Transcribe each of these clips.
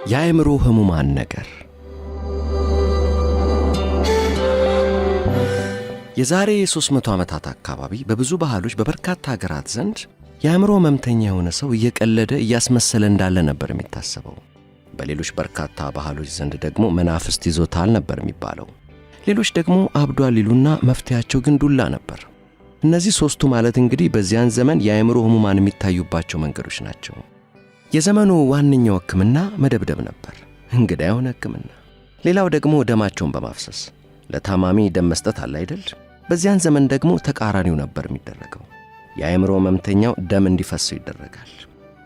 የአእምሮ ህሙማን ነገር። የዛሬ 300 ዓመታት አካባቢ በብዙ ባህሎች በበርካታ ሀገራት ዘንድ የአእምሮ ህመምተኛ የሆነ ሰው እየቀለደ እያስመሰለ እንዳለ ነበር የሚታሰበው። በሌሎች በርካታ ባህሎች ዘንድ ደግሞ መናፍስት ይዞታል ነበር የሚባለው። ሌሎች ደግሞ አብዷል ይሉና መፍትሄያቸው ግን ዱላ ነበር። እነዚህ ሦስቱ ማለት እንግዲህ በዚያን ዘመን የአእምሮ ህሙማን የሚታዩባቸው መንገዶች ናቸው። የዘመኑ ዋነኛው ሕክምና መደብደብ ነበር፣ እንግዳ የሆነ ሕክምና። ሌላው ደግሞ ደማቸውን በማፍሰስ ለታማሚ ደም መስጠት አለ አይደል? በዚያን ዘመን ደግሞ ተቃራኒው ነበር የሚደረገው። የአእምሮ ህመምተኛው ደም እንዲፈሰው ይደረጋል።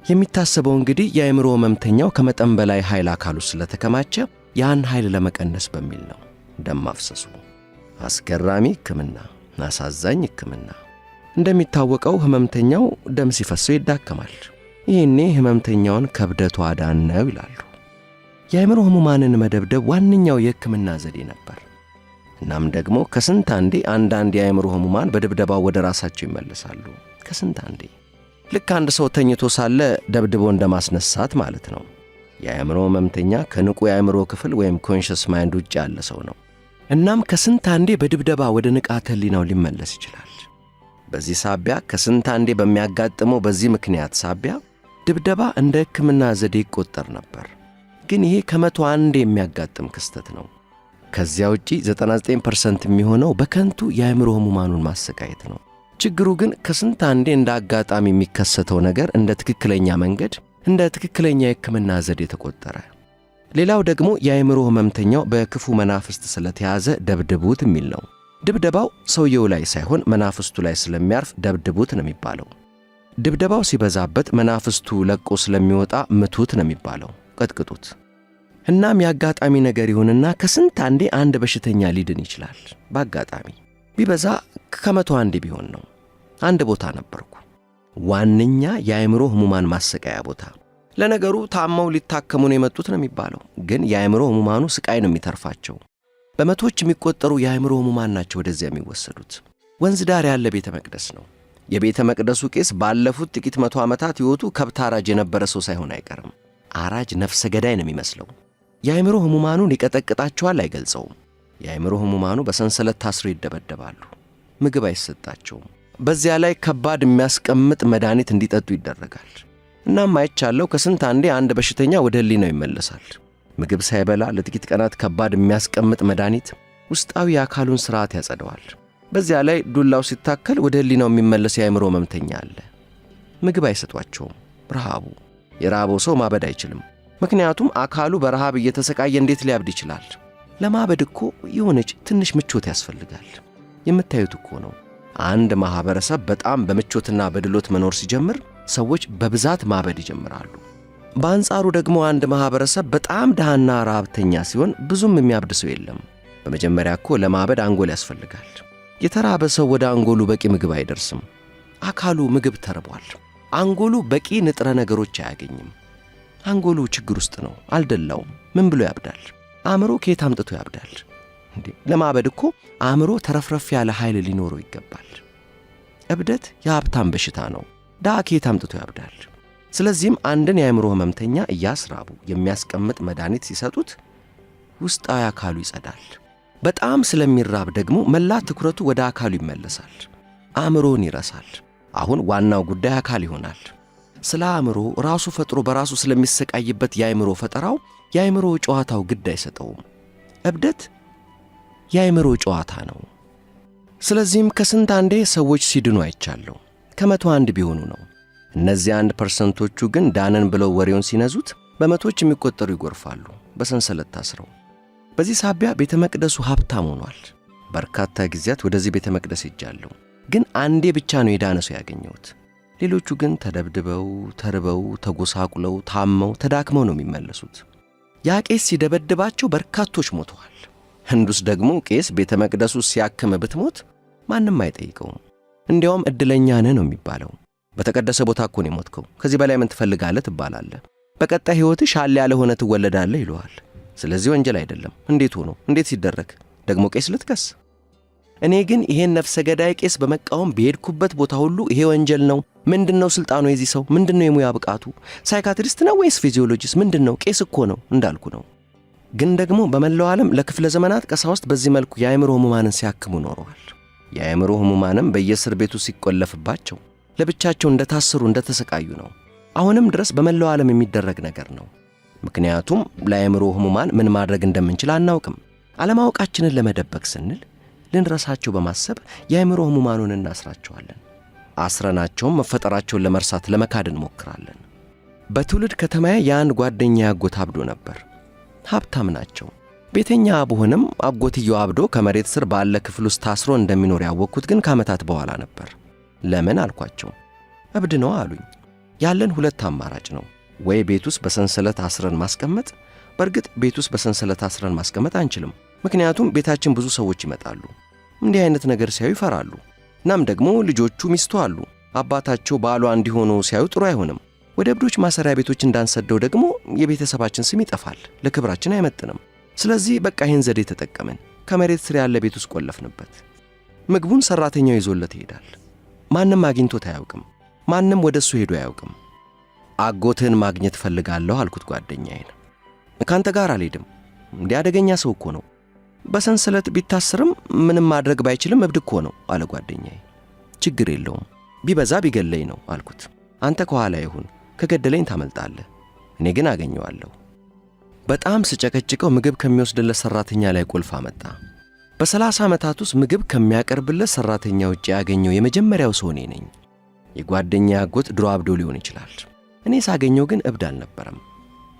የሚታሰበው እንግዲህ የአእምሮ ህመምተኛው ከመጠን በላይ ኃይል አካሉ ስለተከማቸ ያን ኃይል ለመቀነስ በሚል ነው ደም ማፍሰሱ። አስገራሚ ሕክምና፣ አሳዛኝ ሕክምና። እንደሚታወቀው ህመምተኛው ደም ሲፈሰው ይዳከማል። ይህኔ ህመምተኛውን ከብደቱ አዳነው ይላሉ። የአእምሮ ህሙማንን መደብደብ ዋነኛው የሕክምና ዘዴ ነበር። እናም ደግሞ ከስንት አንዴ አንዳንድ የአእምሮ ህሙማን በድብደባው ወደ ራሳቸው ይመለሳሉ። ከስንት አንዴ ልክ አንድ ሰው ተኝቶ ሳለ ደብድቦ እንደማስነሳት ማለት ነው። የአእምሮ ህመምተኛ ከንቁ የአእምሮ ክፍል ወይም conscious mind ውጭ ያለ ሰው ነው። እናም ከስንት አንዴ በድብደባ ወደ ንቃተ ህሊናው ሊመለስ ይችላል። በዚህ ሳቢያ ከስንት አንዴ በሚያጋጥመው በዚህ ምክንያት ሳቢያ ድብደባ እንደ ሕክምና ዘዴ ይቆጠር ነበር። ግን ይሄ ከመቶ አንዴ የሚያጋጥም ክስተት ነው። ከዚያ ውጪ 99% የሚሆነው በከንቱ የአእምሮ ህሙማኑን ማሰቃየት ነው። ችግሩ ግን ከስንት አንዴ እንደ አጋጣሚ የሚከሰተው ነገር እንደ ትክክለኛ መንገድ፣ እንደ ትክክለኛ የሕክምና ዘዴ ተቆጠረ። ሌላው ደግሞ የአእምሮ ህመምተኛው በክፉ መናፍስት ስለተያዘ ደብድቡት የሚል ነው። ድብደባው ሰውየው ላይ ሳይሆን መናፍስቱ ላይ ስለሚያርፍ ደብድቡት ነው የሚባለው። ድብደባው ሲበዛበት መናፍስቱ ለቆ ስለሚወጣ ምቱት ነው የሚባለው፣ ቀጥቅጡት። እናም የአጋጣሚ ነገር ይሁንና ከስንት አንዴ አንድ በሽተኛ ሊድን ይችላል። በአጋጣሚ ቢበዛ ከመቶ አንዴ ቢሆን ነው። አንድ ቦታ ነበርኩ፣ ዋነኛ የአእምሮ ህሙማን ማሰቃያ ቦታ። ለነገሩ ታመው ሊታከሙ ነው የመጡት ነው የሚባለው፣ ግን የአእምሮ ህሙማኑ ስቃይ ነው የሚተርፋቸው። በመቶዎች የሚቆጠሩ የአእምሮ ህሙማን ናቸው ወደዚያ የሚወሰዱት። ወንዝ ዳር ያለ ቤተ መቅደስ ነው። የቤተ መቅደሱ ቄስ ባለፉት ጥቂት መቶ ዓመታት ሕይወቱ ከብት አራጅ የነበረ ሰው ሳይሆን አይቀርም። አራጅ ነፍሰ ገዳይ ነው የሚመስለው። የአእምሮ ህሙማኑን ይቀጠቅጣቸዋል፣ አይገልጸውም። የአእምሮ ህሙማኑ በሰንሰለት ታስረው ይደበደባሉ። ምግብ አይሰጣቸውም። በዚያ ላይ ከባድ የሚያስቀምጥ መድኃኒት እንዲጠጡ ይደረጋል። እናም አይቻለው ከስንት አንዴ አንድ በሽተኛ ወደ ህሊናው ይመለሳል። ምግብ ሳይበላ ለጥቂት ቀናት ከባድ የሚያስቀምጥ መድኃኒት ውስጣዊ የአካሉን ሥርዓት ያጸደዋል። በዚያ ላይ ዱላው ሲታከል ወደ ህሊናው የሚመለስ የአእምሮ ህመምተኛ አለ። ምግብ አይሰጧቸውም። ረሃቡ የረሃበው ሰው ማበድ አይችልም። ምክንያቱም አካሉ በረሃብ እየተሰቃየ እንዴት ሊያብድ ይችላል? ለማበድ እኮ የሆነች ትንሽ ምቾት ያስፈልጋል። የምታዩት እኮ ነው። አንድ ማኅበረሰብ በጣም በምቾትና በድሎት መኖር ሲጀምር ሰዎች በብዛት ማበድ ይጀምራሉ። በአንጻሩ ደግሞ አንድ ማኅበረሰብ በጣም ድሃና ረሃብተኛ ሲሆን ብዙም የሚያብድ ሰው የለም። በመጀመሪያ እኮ ለማበድ አንጎል ያስፈልጋል። የተራበ ሰው ወደ አንጎሉ በቂ ምግብ አይደርስም። አካሉ ምግብ ተርቧል። አንጎሉ በቂ ንጥረ ነገሮች አያገኝም። አንጎሉ ችግር ውስጥ ነው፣ አልደላውም። ምን ብሎ ያብዳል? አእምሮ ከየት አምጥቶ ያብዳል? እንዴ ለማበድ እኮ አእምሮ ተረፍረፍ ያለ ኃይል ሊኖረው ይገባል። እብደት የሀብታም በሽታ ነው። ድሃ ከየት አምጥቶ ያብዳል? ስለዚህም አንድን የአእምሮ ህመምተኛ እያስራቡ የሚያስቀምጥ መድኃኒት ሲሰጡት ውስጣዊ አካሉ ይጸዳል። በጣም ስለሚራብ ደግሞ መላ ትኩረቱ ወደ አካሉ ይመለሳል። አእምሮውን ይረሳል። አሁን ዋናው ጉዳይ አካል ይሆናል። ስለ አእምሮ ራሱ ፈጥሮ በራሱ ስለሚሰቃይበት የአእምሮ ፈጠራው የአእምሮ ጨዋታው ግድ አይሰጠውም። እብደት የአእምሮ ጨዋታ ነው። ስለዚህም ከስንት አንዴ ሰዎች ሲድኑ አይቻለሁ። ከመቶ አንድ ቢሆኑ ነው። እነዚህ 1%ዎቹ ግን ዳነን ብለው ወሬውን ሲነዙት በመቶዎች የሚቆጠሩ ይጎርፋሉ በሰንሰለት ታስረው። በዚህ ሳቢያ ቤተ መቅደሱ ሀብታም ሆኗል። በርካታ ጊዜያት ወደዚህ ቤተ መቅደስ ሄጃለሁ፣ ግን አንዴ ብቻ ነው የዳነ ሰው ያገኘሁት። ሌሎቹ ግን ተደብድበው፣ ተርበው፣ ተጎሳቁለው፣ ታመው፣ ተዳክመው ነው የሚመለሱት። ያ ቄስ ሲደበድባቸው በርካቶች ሞተዋል። ህንዱስ ደግሞ ቄስ ቤተ መቅደሱ ሲያክም ብትሞት ማንም አይጠይቀውም። እንዲያውም ዕድለኛ ነህ ነው የሚባለው። በተቀደሰ ቦታ እኮ ነው የሞትከው፣ ከዚህ በላይ ምን ትፈልጋለህ ትባላለህ። በቀጣይ ሕይወትህ ሻል ያለ ሆነ ትወለዳለህ ይለዋል። ስለዚህ ወንጀል አይደለም። እንዴት ሆኖ እንዴት ሲደረግ ደግሞ ቄስ ልትከስ? እኔ ግን ይሄን ነፍሰ ገዳይ ቄስ በመቃወም በሄድኩበት ቦታ ሁሉ ይሄ ወንጀል ነው፣ ምንድን ነው ስልጣኑ የዚህ ሰው? ምንድን ነው የሙያ ብቃቱ? Psychiatrist ነው ወይስ physiologist? ምንድን ነው? ቄስ እኮ ነው እንዳልኩ ነው። ግን ደግሞ በመላው ዓለም ለክፍለ ዘመናት ቀሳውስት በዚህ መልኩ የአእምሮ ህሙማንን ሲያክሙ ኖረዋል። የአእምሮ ህሙማንም በየእስር ቤቱ ሲቆለፍባቸው ለብቻቸው እንደታሰሩ እንደተሰቃዩ ነው። አሁንም ድረስ በመላው ዓለም የሚደረግ ነገር ነው። ምክንያቱም ለአእምሮ ህሙማን ምን ማድረግ እንደምንችል አናውቅም። አለማወቃችንን ለመደበቅ ስንል ልንረሳቸው በማሰብ የአእምሮ ህሙማኑን እናስራቸዋለን። አስረናቸውም መፈጠራቸውን ለመርሳት ለመካድ እንሞክራለን። በትውልድ ከተማዬ የአንድ ጓደኛ አጎት አብዶ ነበር። ሀብታም ናቸው። ቤተኛ ብሆንም አጎትየው አብዶ ከመሬት ስር ባለ ክፍል ውስጥ ታስሮ እንደሚኖር ያወቅኩት ግን ከዓመታት በኋላ ነበር። ለምን አልኳቸው። እብድ ነው አሉኝ። ያለን ሁለት አማራጭ ነው፣ ወይ ቤት ውስጥ በሰንሰለት አስረን ማስቀመጥ። በእርግጥ ቤት ውስጥ በሰንሰለት አስረን ማስቀመጥ አንችልም፣ ምክንያቱም ቤታችን ብዙ ሰዎች ይመጣሉ። እንዲህ አይነት ነገር ሲያዩ ይፈራሉ። እናም ደግሞ ልጆቹ ሚስቱ አሉ። አባታቸው ባሏ እንዲሆኑ ሲያዩ ጥሩ አይሆንም። ወደ እብዶች ማሰሪያ ቤቶች እንዳንሰደው ደግሞ የቤተሰባችን ስም ይጠፋል፣ ለክብራችን አይመጥንም። ስለዚህ በቃ ይህን ዘዴ ተጠቀምን። ከመሬት ስር ያለ ቤት ውስጥ ቆለፍንበት። ምግቡን ሰራተኛው ይዞለት ይሄዳል። ማንም አግኝቶት አያውቅም። ማንም ወደ እሱ ሄዶ አያውቅም። አጎትህን ማግኘት እፈልጋለሁ አልኩት ጓደኛዬን። ከአንተ ጋር አልሄድም። እንዲህ አደገኛ ሰው እኮ ነው። በሰንሰለት ቢታስርም ምንም ማድረግ ባይችልም እብድ እኮ ነው አለ ጓደኛዬ። ችግር የለውም ቢበዛ ቢገለኝ ነው አልኩት። አንተ ከኋላ ይሁን፣ ከገደለኝ ታመልጣለህ፣ እኔ ግን አገኘዋለሁ። በጣም ስጨቀጭቀው ምግብ ከሚወስድለት ሰራተኛ ላይ ቁልፍ አመጣ። በ30 ዓመታት ውስጥ ምግብ ከሚያቀርብለት ሰራተኛ ውጭ ያገኘው የመጀመሪያው ሰው እኔ ነኝ። የጓደኛ አጎት ድሮ አብዶ ሊሆን ይችላል። እኔ ሳገኘው ግን እብድ አልነበረም።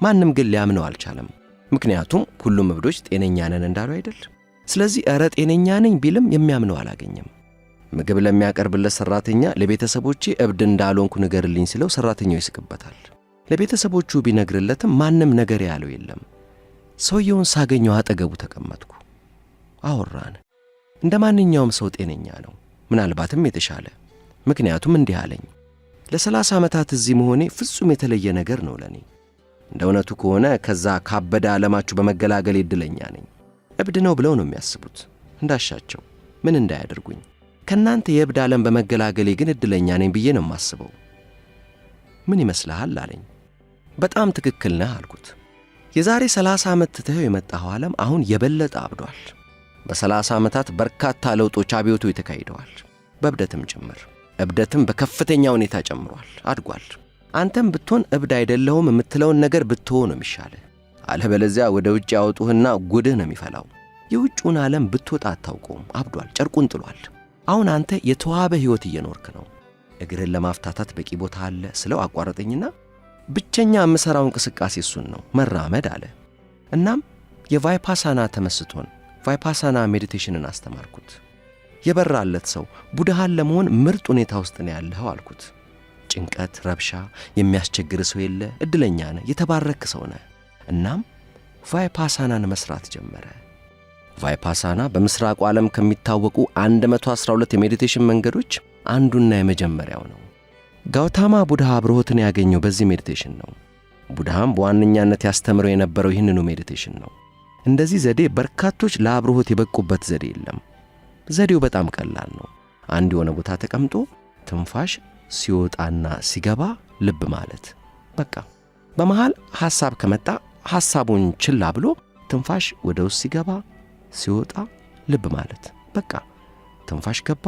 ማንም ግን ሊያምነው አልቻለም። ምክንያቱም ሁሉም እብዶች ጤነኛ ነን እንዳሉ አይደል? ስለዚህ እረ ጤነኛ ነኝ ቢልም የሚያምነው አላገኘም። ምግብ ለሚያቀርብለት ሰራተኛ ለቤተሰቦቼ እብድ እንዳልሆንኩ ንገርልኝ ሲለው ሰራተኛው ይስቅበታል። ለቤተሰቦቹ ቢነግርለትም ማንም ነገር ያለው የለም። ሰውየውን ሳገኘው አጠገቡ ተቀመጥኩ። አወራን። እንደ ማንኛውም ሰው ጤነኛ ነው፣ ምናልባትም የተሻለ። ምክንያቱም እንዲህ አለኝ፣ ለ30 ዓመታት እዚህ መሆኔ ፍጹም የተለየ ነገር ነው ለኔ። እንደ እውነቱ ከሆነ ከዛ ካበደ ዓለማችሁ በመገላገል እድለኛ ነኝ። እብድ ነው ብለው ነው የሚያስቡት። እንዳሻቸው ምን እንዳያደርጉኝ። ከእናንተ የእብድ ዓለም በመገላገሌ ግን እድለኛ ነኝ ብዬ ነው የማስበው። ምን ይመስልሃል አለኝ። በጣም ትክክል ነህ አልኩት። የዛሬ 30 ዓመት ትተኸው የመጣኸው ዓለም አሁን የበለጠ አብዷል። በ30 ዓመታት በርካታ ለውጦች፣ አብዮቶች ተካሂደዋል፣ በእብደትም ጭምር። እብደትም በከፍተኛ ሁኔታ ጨምሯል፣ አድጓል። አንተም ብትሆን እብድ አይደለሁም የምትለውን ነገር ብትሆን ነው የሚሻልህ። አለበለዚያ ወደ ውጭ ያወጡህና ጉድህ ነው የሚፈላው። የውጭውን ዓለም ብትወጣ አታውቀውም። አብዷል፣ ጨርቁን ጥሏል። አሁን አንተ የተዋበ ሕይወት እየኖርክ ነው። እግርህን ለማፍታታት በቂ ቦታ አለ ስለው አቋረጠኝና ብቸኛ የምሠራው እንቅስቃሴ እሱን ነው፣ መራመድ አለ። እናም የቫይፓሳና ተመስጦን ቫይፓሳና meditation ን አስተማርኩት። የበራለት ሰው ቡድሃን ለመሆን ምርጥ ሁኔታ ውስጥ ነው ያለኸው አልኩት። ጭንቀት፣ ረብሻ፣ የሚያስቸግር ሰው የለ፣ እድለኛ ነህ፣ የተባረክ ሰው ነህ። እናም ቫይፓሳናን መስራት ጀመረ። ቫይፓሳና በምስራቁ ዓለም ከሚታወቁ 112 የ meditation መንገዶች አንዱና የመጀመሪያው ነው። ጋውታማ ቡድሃ አብርሆትን ያገኘው በዚህ meditation ነው። ቡድሃም በዋነኛነት ያስተምረው የነበረው ይህንኑ meditation ነው። እንደዚህ ዘዴ በርካቶች ለአብርሆት የበቁበት ዘዴ የለም። ዘዴው በጣም ቀላል ነው። አንድ የሆነ ቦታ ተቀምጦ ትንፋሽ ሲወጣና ሲገባ ልብ ማለት በቃ። በመሃል ሐሳብ ከመጣ ሐሳቡን ችላ ብሎ ትንፋሽ ወደ ውስጥ ሲገባ ሲወጣ ልብ ማለት በቃ። ትንፋሽ ገባ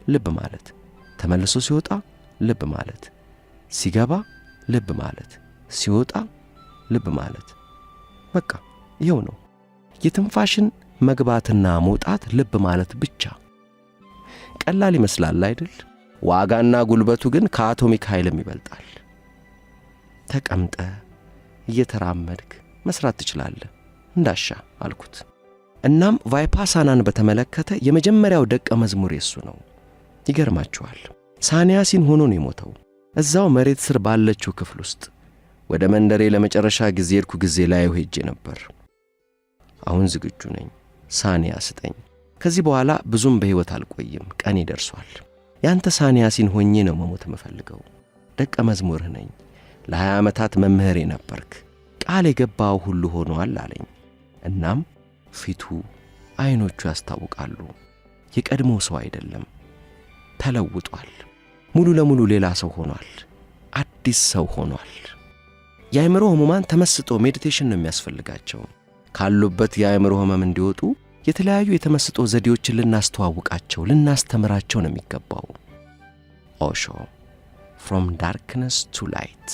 ልብ ማለት፣ ተመልሶ ሲወጣ ልብ ማለት፣ ሲገባ ልብ ማለት፣ ሲወጣ ልብ ማለት በቃ ይኸው ነው። የትንፋሽን መግባትና መውጣት ልብ ማለት ብቻ። ቀላል ይመስላል አይደል? ዋጋና ጉልበቱ ግን ከአቶሚክ ኃይልም ይበልጣል። ተቀምጠ እየተራመድክ መስራት ትችላለህ እንዳሻ አልኩት። እናም ቫይፓሳናን በተመለከተ የመጀመሪያው ደቀ መዝሙር የሱ ነው። ይገርማችኋል፣ ሳንያሲን ሆኖ ነው የሞተው፣ እዛው መሬት ስር ባለችው ክፍል ውስጥ። ወደ መንደሬ ለመጨረሻ ጊዜ ሄድኩ ጊዜ ላየው ሄጄ ነበር። አሁን ዝግጁ ነኝ፣ ሳንያ ስጠኝ። ከዚህ በኋላ ብዙም በሕይወት አልቆይም፣ ቀኔ ደርሷል። ያንተ ሳንያሲን ሆኜ ነው መሞት የምፈልገው። ደቀ መዝሙርህ ነኝ። ለ20 ዓመታት መምህሬ ነበርክ። ቃል የገባው ሁሉ ሆኗል አለኝ። እናም ፊቱ፣ ዐይኖቹ ያስታውቃሉ። የቀድሞ ሰው አይደለም፣ ተለውጧል። ሙሉ ለሙሉ ሌላ ሰው ሆኗል። አዲስ ሰው ሆኗል። የአእምሮ ህሙማን ተመስጦ meditation ነው የሚያስፈልጋቸው። ካሉበት የአእምሮ ህመም እንዲወጡ የተለያዩ የተመስጦ ዘዴዎችን ልናስተዋውቃቸው፣ ልናስተምራቸው ነው የሚገባው። ኦሾ፣ From Darkness to Light።